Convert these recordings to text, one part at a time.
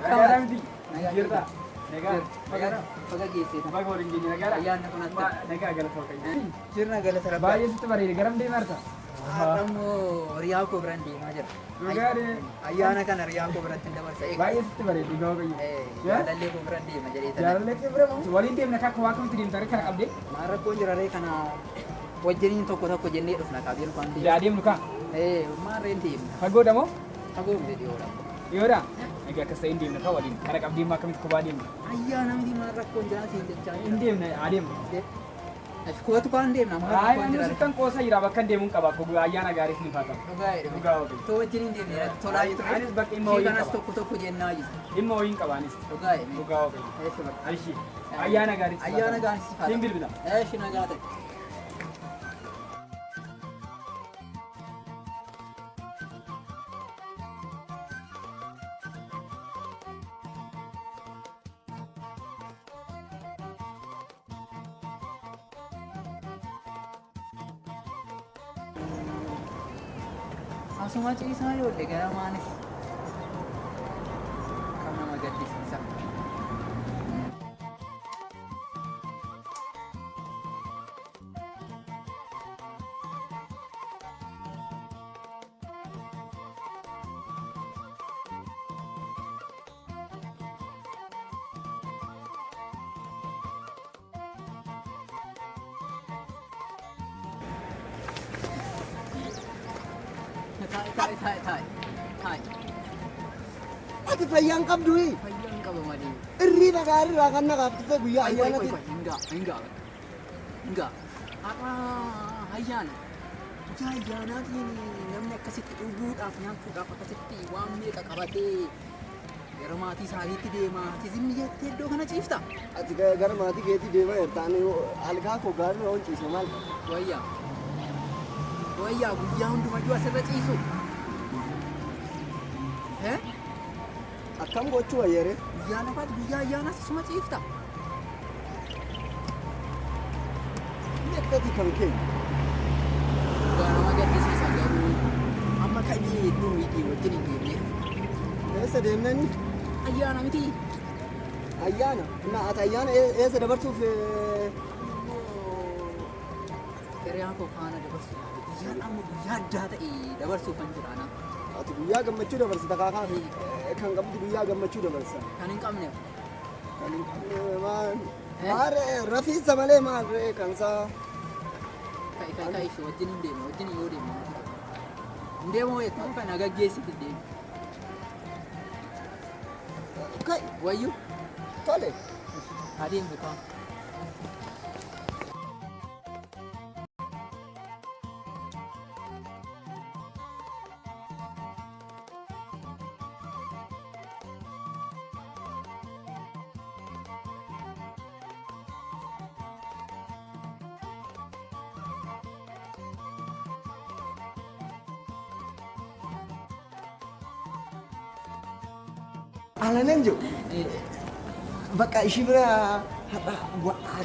Nagaadhaa miti? Jirta? Nagaa. Baga geessee. Baga waliin geenye nagaadhaa? Ayyaanni kun akka. Nagaa galata Waaqayyoo. Sirna galata Rabbii. Baay'ee sitti bareede. Garam deemaa jirta? Har'a immoo hiriyaa koo biraan deemaa jira. Dhugaadhee. Ayyaana kana hiriyaa koo biratti hin dabarsa. Baay'ee sitti bareede dhugaa Waaqayyoo. Jaalallee koo biraan deema jedhee tana. Jaalallee kee bira moo? Waliin deemna kakka waa akkamitti deemta kana qabdee? Maal rakkoon jira ree kana wajjiniin tokko tokko jennee dhufna qabiin kan deemu. Yaa deemnu kaa. Maal reen deemna? Fagoodha moo? Fagoo miti dhiyoodha. Dhiyoodha? Egaa akkas ta'e hin deemna kaa waliin. Kana qabdee immoo akkamitti kophaa deemna? Ayyaana miti maal rakkoon jira siin jechaa Hin deemna haa deemnu. Kootu kaan deemna maal Ayyaana rakkoon jira? sittan qoosa jira bakka deemuun qaba. Ayyaana gaariif ni faatama. Dhugaa jedhame. Dhugaa Waaqayyo. Too wajjin hin deemne tolaa jiru. Anis bakka dhimma wayii Kanas qaba. tokko tokko jennaa jiru. Dhimma wayiin qaba anis. Dhugaa jedhame. Dhugaa Waaqayyo. Eessi bakka. Ashi. Ayyaana gaarii. Ayyaana gaarii si faata. Siin bilbila. Eessi nagaa ta'e. Asuma ciisaa ijoollee gara maanis kan nama gaddisiisa. Taa'i taa'i taa'i taa'i taa'i. Ati fayyaan qabdu Fayyaan qaba malee. Irriiba gaariirraa kan naqaaf dhufe guyyaa ayyaanati. Hingaa hingaa hingaa. Har'a ayyaana. Guyyaa ayyaanaatiin namni akkasitti dhuguudhaaf nyaachuudhaaf akkasitti waan meeqa qabatee gara maatii isaaniitti deema. Ati zimmi jettee iddoo kana ciifta. Ati gara maatii keetii deemaa jirta. Ani algaa koo gaariirra hoon ciise maal? Wayyaa. Wayyaa guyyaa hundumayyuu asirra ciisu. Akkam gochuu wayyere? Guyyaa lafaati guyyaa ayyaanaas isuma ciifta. Inni akkati kan keenya. Dhugaa nama gaddisiisa garuu amma ka'ee iddoo hidhii wajjin hin deemnee. Eessa deemnani? Ayyaana miti. Ayyaana. Na ati ayyaana eessa dabarsuuf Hiriyaa koo faana dabarsuudhaaf guyyaan amma guyyaa addaa ta'e dabarsuuf kan jiraana. Ati guyyaa gammachuu dabarsita kaakaa kan qabdu guyyaa gammachuu dabarsa. Kan hin qabne. Kan hin qabne maal? Maal rafiisa malee maal kan isaa? Ka'i ka'i ka'i ishee wajjin hin deemne wajjin yoo deemne. Hin deemu jettu kana gaggeessiti deemu. Ka'i. Wayyuu. Tole. Adeemtu kaan. Alanan jiru. Bakka ishii bira har'a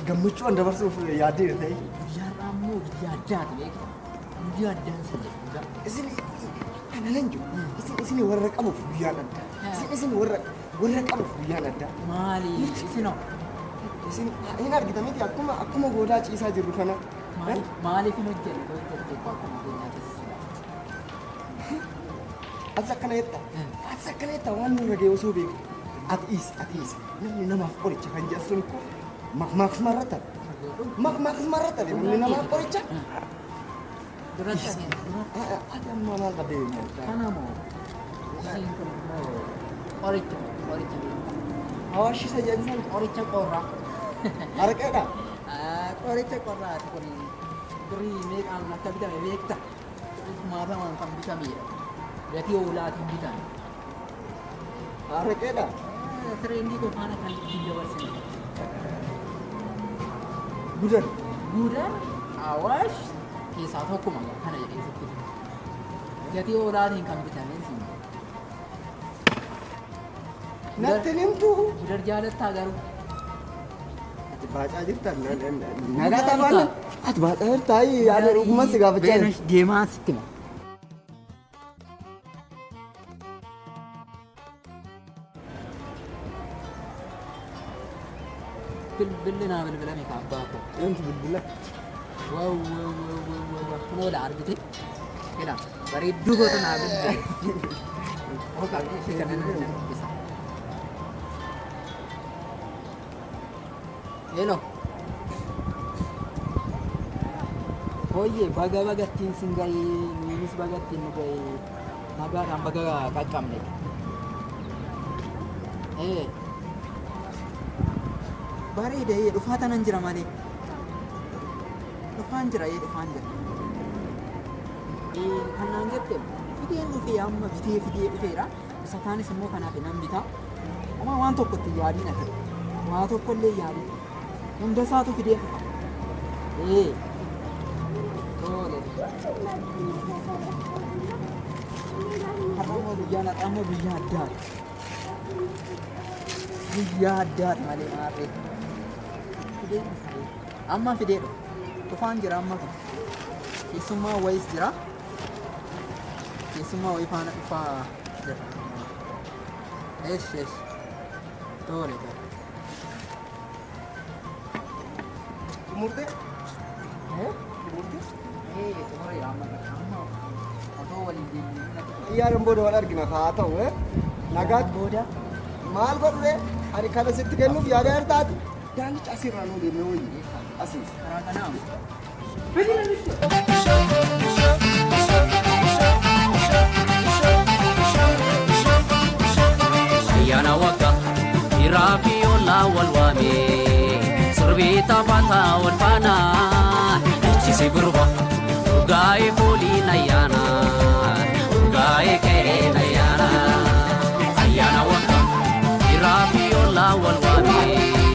gammachuu an dabarsuuf yaaddee ta'e. Guyyaa har'aa immoo guyyaa addaati beektaa. Guyyaa addaan isa jedhu. Isin alanan jiru. Isin warra qabuuf guyyaan addaa. Isin warra qabuuf guyyaan addaa. Maali isinoo? Isin hin argita miti akkuma goodaa ciisaa jirru kana. Maaliif hin hojjenne hojjette akkuma keenyaatti. Ati akkana jetta. Ati akkana jetta waan nurra ga'e osoo beektu. Ati dhiisi ati dhiisi. Namni namaaf qoricha kan jedhu sun kun maqmaaqsuma irratti hafe. Maqmaaqsuma irratti hafe namni namaaf qoricha. Duratti Ati amma maal qabdee deemaa? Kana moo isiin kun immoo qoricha qoricha Hawaashi isa jedhan qoricha qorraa. Araqeedha. Qoricha qorraati kun durii meeqaan akka bitame beekta. Maatamaan kan bitamedha. Gatii oolaatiin bitame. Araqeedha. Tireendii koo faana kan ittiin dabarsine. Gudar. Gudar Awaash keessaa tokkuma kana jedhee sitti. Gatii oolaatiin kan bitame siin. Natti himtu. Gudar jaalattaa garuu. Ati baacaa jirta. Nagaa taphana. Ati baacaa jirta. Yaada dhuguma si gaafachaa Deemaa sitti hima. Bilbilli naa bilbilame ka abbaa koo. Eenyutu bilbila? Wow wow wow wow wow wow. Kunoo la argite. Jedha bareedduu gootu naa bilbile. Oo qabdee ishee kana nan dubbisa. Hello. Hooyyee baga bagattiin sin ga'ee nuyinis bagattiin nu ga'ee nagaadhaan baga qaqqabne. Ee. Bareeda ee dhufaa tanan jira malee. Dhufaan jira ee dhufaan jira. Ee kan naan jette fideen dhufee amma bitee fidee dhufeera. Isa kaanis immoo kanaaf nan bitaa. Homaa waan tokko itti yaadiin ati. Waa tokko illee yaadiin. Hunda isaatu fideen dhufa. Ee. Tole. Har'a immoo guyyaan har'a immoo guyyaa addaati. Guyyaa addaati malee maarree. Fidee dhufa. Amma fidee dhufa. Dhufaan jira amma kun. Keessummaa wayiis jira. Keessummaa wayii faana dhufaa jira. Eesh eesh. Tole tole. Xumurtee? Eh? Xumurtee? Ee xumureera amma bakka amma otoo waliin deemnee natti tola. Xiyyaaraan booda wal argina haa ta'u eh? Nagaatti Booda maal godhu ree? Ani kana sitti kennuuf yaada hartaati. Daandicha asirraa nuu deemnee wayyi. Asii. Karaa kanaa. Ayyaana waggaa dhiiraa fi ollaa wal waame sirbii taphataa wal faana dhichisi gurba dhugaa'ee fooliin ayyaana.